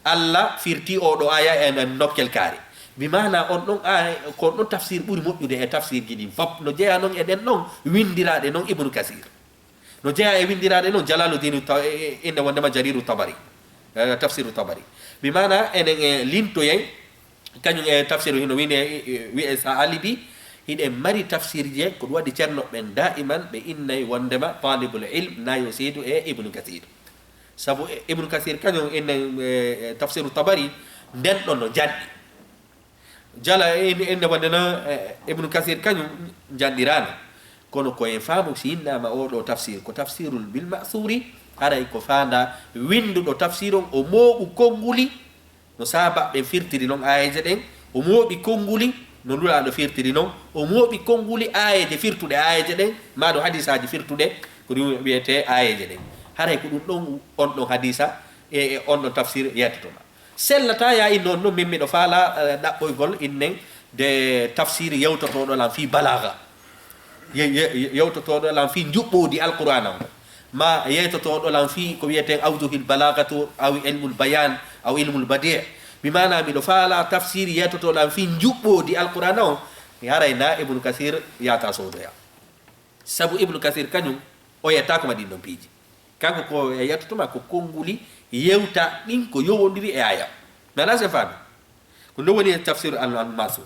Alla firti oo ɗoo aaya e nder nokkel kaari. Bi maana on ɗon aaya, ko on ɗon tafsir ɓuri moƴƴude e tafsirji ɗin fof. No jeyaa non e ɗen ɗon winndiraaɗe non Ibnu Kasir. No jeyaa e winndiraaɗe non Jalaaluddin Ta-, e, e, innde wonndema Jariru Tabari, eh, tafsiru Tabari. Bi maana enen e lintoyay, kañum e tafsiru hino wine, e, e, wi'e Sa'alibi, hiɗen mari tafsirje, ko ɗum waɗi ceerno ɓen daa'iman ɓe innay wonndema Talibul Ilm na yo seydu e Ibnu Kasir. Sabu e, Ibnu Kasir kañum inne, e, e, tafsiru Tabari, nden ɗon no janɗi. Jala e, e, ene wonde no, e, Ibnu Kasir kañum janɗiraano. Kono ko en faamu si innama oo ɗoo tafsir, ko tafsirul bil ma'thuri, haray ko faanda winnduɗo tafsir on, o mooɓu konnguli no sahaabaaɓe ɓen firtiri non aayeeje ɗen, o mooɓi konnguli no Nulaaɗo firtiri non, o mooɓi konnguli aayeeje firtuɗe aayeeje ɗen, maa ɗo hadiisaaji firtuɗe ko ɗum wiyetee aayeeje ɗen. Haray ko ɗum ɗon, on ɗon hadiisa e, e on ɗon tafsir yettoto ma. Sellataa ya inno on ɗum, min miɗo faalaa, eh, ɗaɓɓoygol innen de tafsir yewtotooɗo lan fii balaaga. Ye-, ye-, ye-, yewtotooɗo lan fii njuɓɓoodi Alqur'aana on. Ma yewtotooɗo lan fii ko wiyeten awjuhil balaagatu, aw ilmul bayaan, aw ilmul badii'. Bi maana miɗo faalaa tafsir yewtotooɗo lan fii njuɓɓoodi Alqur'aana on. Mi haray na Ibnu Kasir yaata soodoya. Sabu Ibnu Kasir kañum, o yettaako ma ɗin ɗon piiji. Kanko ko e yettoto ma ko konnguli yewta ɗin ko yowondiri e aaya. Mi alaa si en faami. Ko ɗum woni tafsiru al-, al-masu.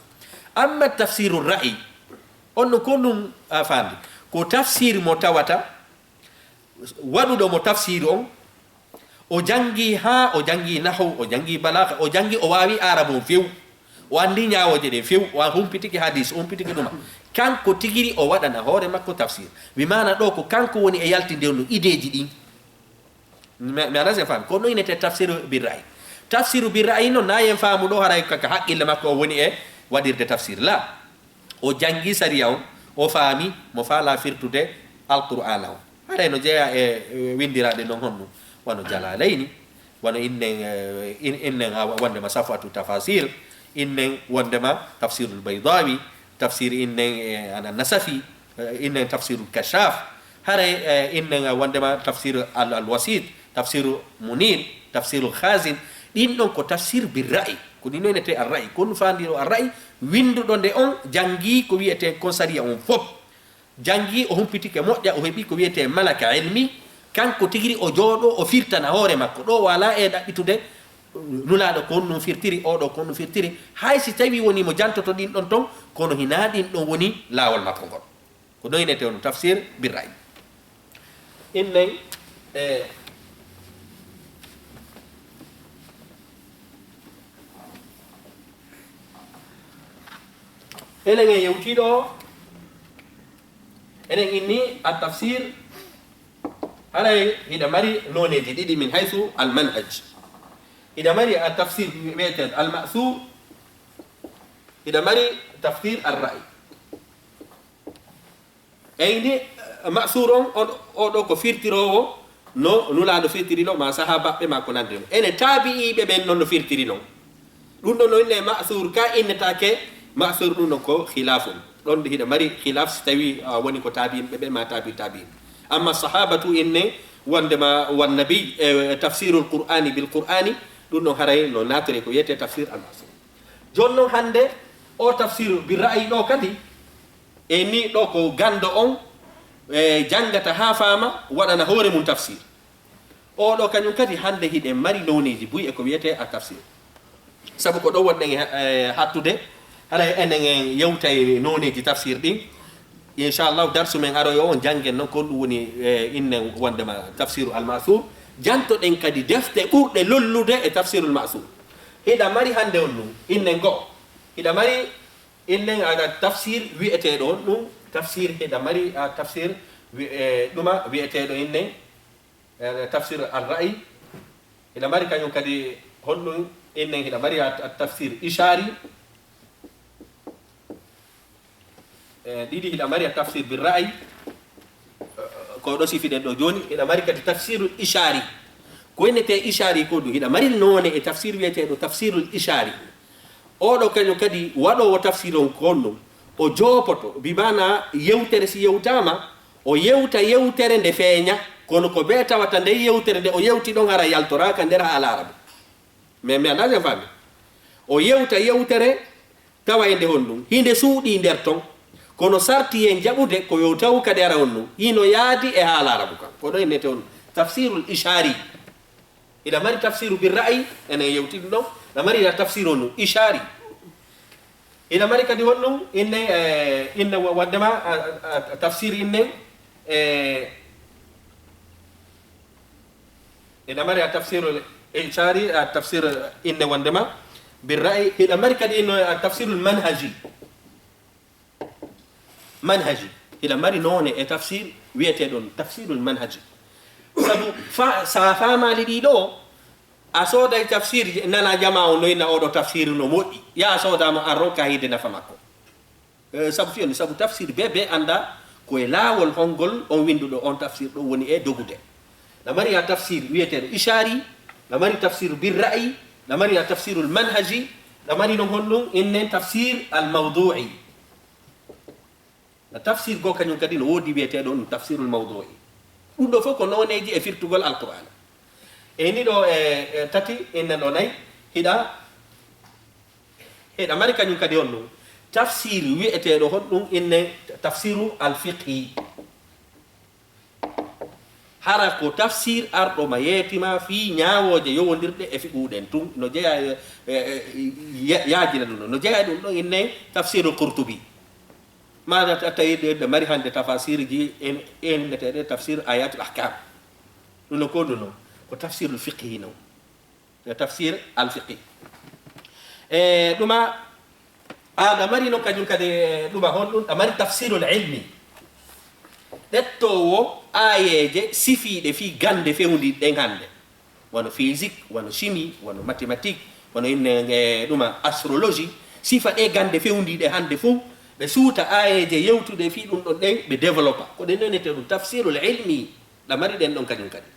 Amma tafsiru ra'i, on no ko ɗum a faandi. Ko tafsir mo tawata, waɗuɗo mo tafsiru on, o jangi haa, o jangi nahaw, o jangi balaaga, o jangi, o waawi aarabu on few. O anndi ñaawooje ɗen few, o humpitiki hadis, o humpitiki ɗuma. Kanko tigiri o waɗana hoore makko tafsir. Bi maana ɗo ko kanko woni e yaltinde on no ideeji ɗin. Mi, mi anaa si en faami. Ko no inete tafsiru bi ra'i. Tafsiru bi ra'i no na en faamu ɗo haray ka, ka haqqille makko o woni e waɗirde tafsir. La. O jangi sariya on, o faami mo faala firtude Alqur'aana on. Haray no jeyaa e, e windiraaɗe non honno, wano Jalaalayni, wano innen, eh, in-, innen ha wondema Safwatu Tafasir, innen wondema Tafsirul Baydawi, tafsir innen, eh, ana Nasafi, eh, innen Tafsirul Kashaf, haray, eh, innen wondema Tafsir al-, Al-Wasit, Tafsiru Munir, Tafsirul Khazin, ɗin ɗon ko tafsir bi ra'i, ko ɗin ɗon inete ar-ra'i, ko ɗum faandiro ar-ra'i, winduɗo nde on jangi ko wi'ete kon sariya on fop. Jangi, o humpitike moƴƴa, o heɓi ko wiyetee malaka ilmi, kanko tigiri o jooɗo, o firtana hoore makko. Ɗo o alaa e ɗaɓɓitude, Nulaaɗo ko honɗum firtiri, oɗo ko honɗum firtiri. Hay si tawi woni mo jantoto ɗin ɗon ton, kono hinaa ɗin ɗon woni laawol makko ngol. Ko ɗon inete on tafsir bi ra'i. Innen, e, enen en yewtii ɗo, enen inni a tafsir, haray hiɗa mari nooneeji ɗiɗi min haysu al manhaj. Hiɗa mari a tafsir wi'eteeɗo al ma'sur, hiɗa mari tafsir al ra'i. Eyni, ma'sur on, on, o ɗo ko firtiroowo no Nulaaɗo firtiri non, ma sahaabaaɓe ma ko nanndi non. Ene taabi'iiɓe ɓen non no firtiri non. Ɗum ɗon no inne ma'sur, ka innetaake ma'sur, ɗum ɗon ko khilafun. Ɗon hiɗa mari khilaf si tawi, ah, woni ko taabi'inɓe ɓe ma taabi taabi'in. Amma sahaabatu inne wondema wan nabi, e tafsirul Qur'ani bil Qur'ani, ɗum ɗon haray no naatore ko wiyetee tafsir al ma'sur. Jooni non hannde o tafsir bi ra'yi ɗo kadi, e ni ɗo ko ganndo on, e, janngata haa faama, waɗana hoore mum tafsir. Oo ɗoo kañum kadi hannde hiɗen mari nooneeji buy e ko wiyetee a tafsir. Sabu ko ɗo wonɗen e, e, hattude, haray enen en yewtay nooneeji tafsir ɗin. Inchallahu, darsu men aroyo on janngen non ko ɗum woni, e, innen wondema tafsiru al ma'sur. Jantoɗen kadi defte ɓurɗe lollude e tafsirul ma'sur. Hiɗa mari hannde on ɗum, innen go'o. Hiɗa mari innen a tafsir wi'eteeɗo on ɗum, tafsir hiɗa mari a tafsir wi-, e, ɗuma wi'eteeɗo innen, e, tafsir ar-ra'i. Hiɗa mari kañum kadi honɗum innen hiɗa mari a, a tafsir ishari. E, ɗiɗi hiɗa mari a tafsir bi ra'i. E, ko ɗo sifiɗen ɗo jooni. Hiɗa mari kadi tafsirul ishari. Ko innetee ishari ko ɗum. Hiɗa mari noone e tafsir wi'eteeɗo tafsirul ishari. Oɗo kañum kadi waɗoowo tafsir on ko honɗum? O joopoto, bi maana yewtere si yewtaama, o yewta yewtere nde feeña, kono ko bee tawata nden yewtere nde o yewti ɗon hara yaltoraaka nder haala Arabu. Mais mi anndaa si en faami. O yewta yewtere tawa e nde honɗum? Hinde suuɗii nder ton. Kono sarti en jaɓude ko yo taw kadi ara honɗum? Hino yaadi e haala Arabu kan. Ko ɗo innete on tafsirul ishari. Hiɗa mari tafsiru bi ra'yi, enen yewti ɗum ɗon. Hiɗa mari tafsiru nu ishari. Hiɗa mari kadi honɗum? Inne, eh, inne wa-, waddema, a, a, a, tafsir inne, eh, hiɗa mari a tafsiru ishari, a tafsir inne wondema bi ra'yi. Hiɗa mari kadi inne a tafsirul manhaji. Manhaji. Hiɗa mari noone e tafsir wi'eteeɗo tafsirul manhaji. Sabu fa-, sa faamaali ɗii ɗoo, a sooday tafsir, nana jamaa on no inna oɗo tafsir no moƴƴi. Yaa sooda mo an ronka hiide nafa makko. Eh, sabu fiyoni, sabu tafsir bee bee annda ko e laawol hongol on winnduɗo on tafsir ɗo woni e dogude. Hiɗa mari a tafsir wi'eteeɗo ishari, hiɗa mari tafsir bir ra'yi, hiɗa mari a tafsirul manhaji, hiɗa mari non honɗum innen tafsir al mawdu'i. Na tafsir goo kañum kadi no woodi wi'eteeɗo ɗum tafsirul mawdu'i. Ɗum ɗo fof ko nooneeji e firtugol Alqur'aana. E ni ɗo e, e tati, innen ɗo nayi, hiɗa, hiɗa mari kañum kadi on ɗum. Tafsir wi'eteeɗo honɗum innen tafsiru al fiqhi. Hara ko tafsir arɗo ma yeetima fii ñaawooje yowondirɗe e fiqhu ɗen tun, no jeyaa e, e, e, ya-, yaajina ɗum ɗon. No jeyaa e ɗum ɗon inne tafsirul Qurtubi. Maana ta-, tawi ɗe, ɗe mari hannde tafasirji en, en inneteeɗe tafsir ayatul ahkam. Ɗum no ko ɗum no, ko tafsirul fiqhi non. E tafsir al fiqhi. E ɗuma, a, ɗa mari non kañum kadi, e ɗuma honɗum, ɗa mari tafsirul ilmi. Ɗettoowo aayeeje sifiiɗe fii gannde fewndiiɗe ɗen hannde. Wano physique, wano chimie, wano mathématique, wano inne, e ɗuma astrologie. Sifa ɗe gannde fewndiiɗe hannde fow, ɓe suuta aayeeje yewtuɗe fii ɗum ɗon ɗen, ɓe développa. Ko ɗen ɗon innetee ɗum tafsirul ilmi. Ɗa mari ɗen ɗon kañum kadi.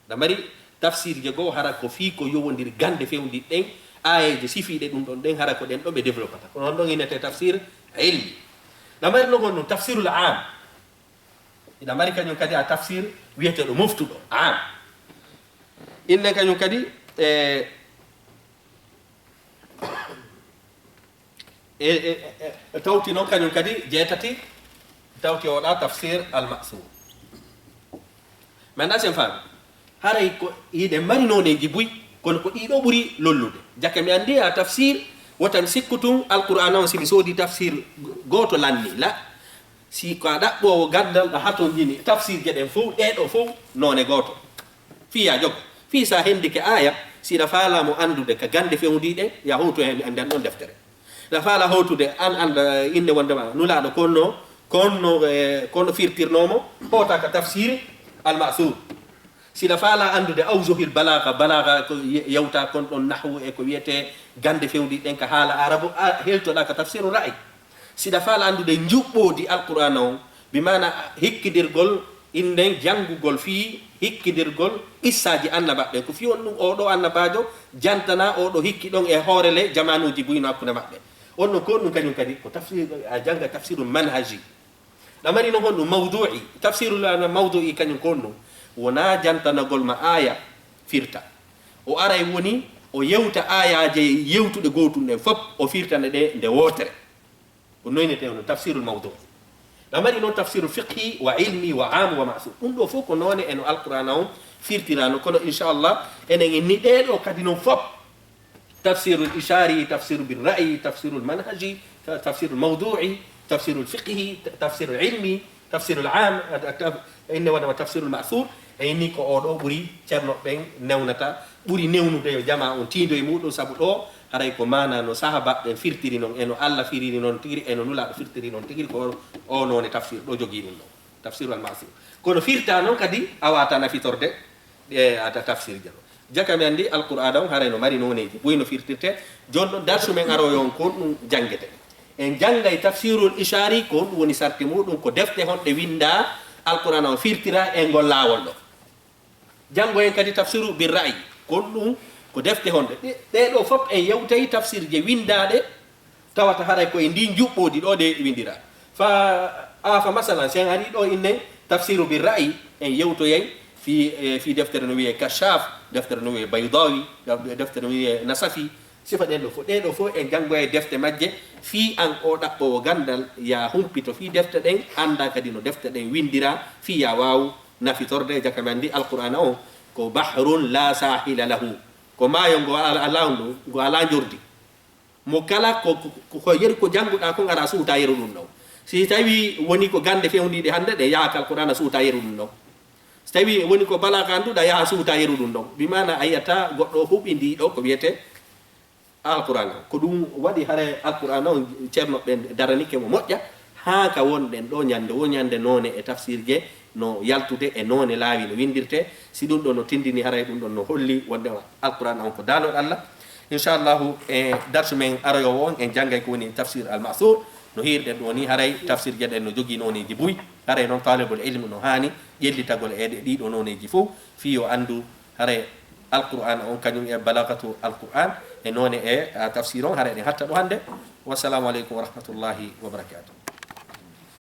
Ɗa mari tafsirje goo hara ko fii ko yowondiri gannde fewndiiɗe ɗen, aayeeje sifiiɗe ɗum ɗon ɗen, hara ko ɗen ɗon ɓe développata. Ko ɗon ɗon innetee tafsir ilmi. Ɗa mari non honɗum tafsirul am. Hiɗa mari kañum kadi a tafsir wiyeteeɗo moftuɗo, am. Inne kañum kadi, e, e, e, e, e tawti non kañum kadi jeetati, tawti oɗa tafsir al ma'sur. Mi anndaa si en faami. Haray ko hiɗen mari nooneeji buy, kono ko ɗiɗo ɓuri lollude. Jaka mi anndi a tafsir, wota mi sikku tun Alqur'aana on, si mi soodi tafsir gooto lanni, la. Si ko a ɗaɓɓoowo ganndal, ɗa hatonjini tafsirje ɗen fow, ɗee ɗoo fow noone gooto. Fii ya jogo. Fii sa hendike aaya, si ɗa faalaa mo anndude ka gannde fewndiiɗe, ya hootu e nden ɗon deftere. Ɗa faalaa hootude an, an, eh, innde wonde ma Nulaaɗo konno, konno, eh, konno firtirnoo mo, hoota ka tafsiri al ma'sur. Si ɗa faalaa anndude awjuhil balaaga, balaaga ko ye-, yewta kon ɗon nahwu e ko wiyetee gannde fewndiiɗe ɗen ka haala arabu, a heltoɗaa ka tafsiru ra'i. Si ɗa faalaa anndude njuɓɓoodi Alqur'aana on, bi maana hikkidirgol innen janngugol fii hikkidirgol qissaaji annabaaɓe ɓen. Ko fii on ɗum oo ɗoo annabaajo jantanaa oo ɗoo hikki ɗon e hoore le jamaanuuji buy no hakkunde maɓɓe. On ɗon ko ɗum kañum kadi ko tafsir, a jannga tafsirul manhaji. Ɗa mari non honɗum mawdu'i. Tafsirul mawdu'i kañum ko honɗum? Wonaa jantanagol ma aaya firta. O aray woni o yewta aayaaje yewtuɗe gootun ɗen fof, o firtana ɗe nde wootere. Ko noynetee hono tafsirul mawdu'i. Ɗa mari non tafsirul fiqhi wa ilmi wa am wa ma'sur. Ɗum ɗoo fof ko noone e no Alqur'aana on firtiraano. Kono inchallah, enen inni ɗee ɗoo kadi non fof. Tafsirul ishari, tafsiru bil ra'yi, tafsirul manhaji, ta-, tafsirul mawdu'i, tafsirul fiqhi, ta-, tafsirul ilmi, tafsirul am, a, a, ta-, inne wonde ma tafsirul ma'sur. E inni ko oo ɗoo ɓuri ceerno ɓen newnata, ɓuri newnude yo jamaa on tiindo e muɗum, sabu ɗoo haray ko maana no sahaabaaɓe ɓen firtiri non, e no Alla firiri non tigi, e no Nulaaɗo firtiri non tigi, ko oo noone tafsir ɗoo jogii ɗum ɗoo, tafsirul ma'sur. Kono firta non kadi a waata nafitorde e a ta-, tafsir jalo. Jaka mi anndi Alqur'aana on haray no mari nooneeji buy no firtirte. Jooni ɗon darsu men aroyo on ko ɗum janngete. En janngay tafsirul ishari, ko ɗum woni sarti muɗum, ko defte honɗe winndaa Alqur'aana on firtira e ngol laawol ɗoo. Janngoyen kadi tafsiru bir ra'yi, ko ɗum ko defte honɗe. Ɗe, ɗee ɗoo fof en yewtay tafsirje winndaaɗe tawata haray ko e ndin njuɓɓoodi ɗoo ɗe winndira. Fa, a, fa masalan, si en ari ɗoo innen tafsiru bir ra'yi, en yewtoyay fii, e, fii deftere no wiyee Kashaf, deftere no wiyee Baydawi, deftere no wiyee Nasafi, sifa ɗen ɗoo fof. Ɗee ɗoo fof en janngoyay defte majje fii an oo ɗaɓɓoowo ganndal, ya humpito fii defte ɗen, annda kadi no defte ɗen winndira, fii ya waawu nafitorde. Jaka mi anndi Alqur'aana on ko bahrun la sahila lahu. Ko maayo ngo ala, alaa on ɗoo, ngo alaa njordi. Mo kala ko, ko, ko, ko yeru ko jannguɗaa kon, ara suuta yeru ɗum ɗon. Si tawi woni ko gannde fewndiiɗe hannde ɗe, yaha ka Alqur'aana suuta yeru ɗum ɗon. Si tawi woni ko balaaga annduɗaa, yaha suuta yeru ɗum ɗon. Bi maana a yi'ata goɗɗo huɓindii ɗoo ko wiyetee Alqur'aana. Ko ɗum waɗi haray Alqur'aana on ceerno ɓen daranike mo moƴƴa, haa ka wonɗen ɗoo ñannde woo ñannde noone e tafsirje no yaltude e noone laawi no winndirtee. Si ɗum ɗoo no tinndini, haray ɗum ɗon no holli wonde Alqur'aana on ko daalol Alla. Inchallahu, e darsu men aroyoowo on, en janngay ko woni tafsir al ma'sur. No hiirɗen ɗoo ni, haray tafsirje ɗen no jogii nooneeji buy. Haray noon, taalibul ilmi no haani ƴellitagol e ɗe, ɗiɗo nooneeji fof, fii yo anndu haray Alqur'aana on kañum e balagatu Alqur'aan e noone e, a, tafsir on, haray eɗen hatta ɗoo hannde. Wassalamu aleykum wa rahmatullahi wa barakatuh.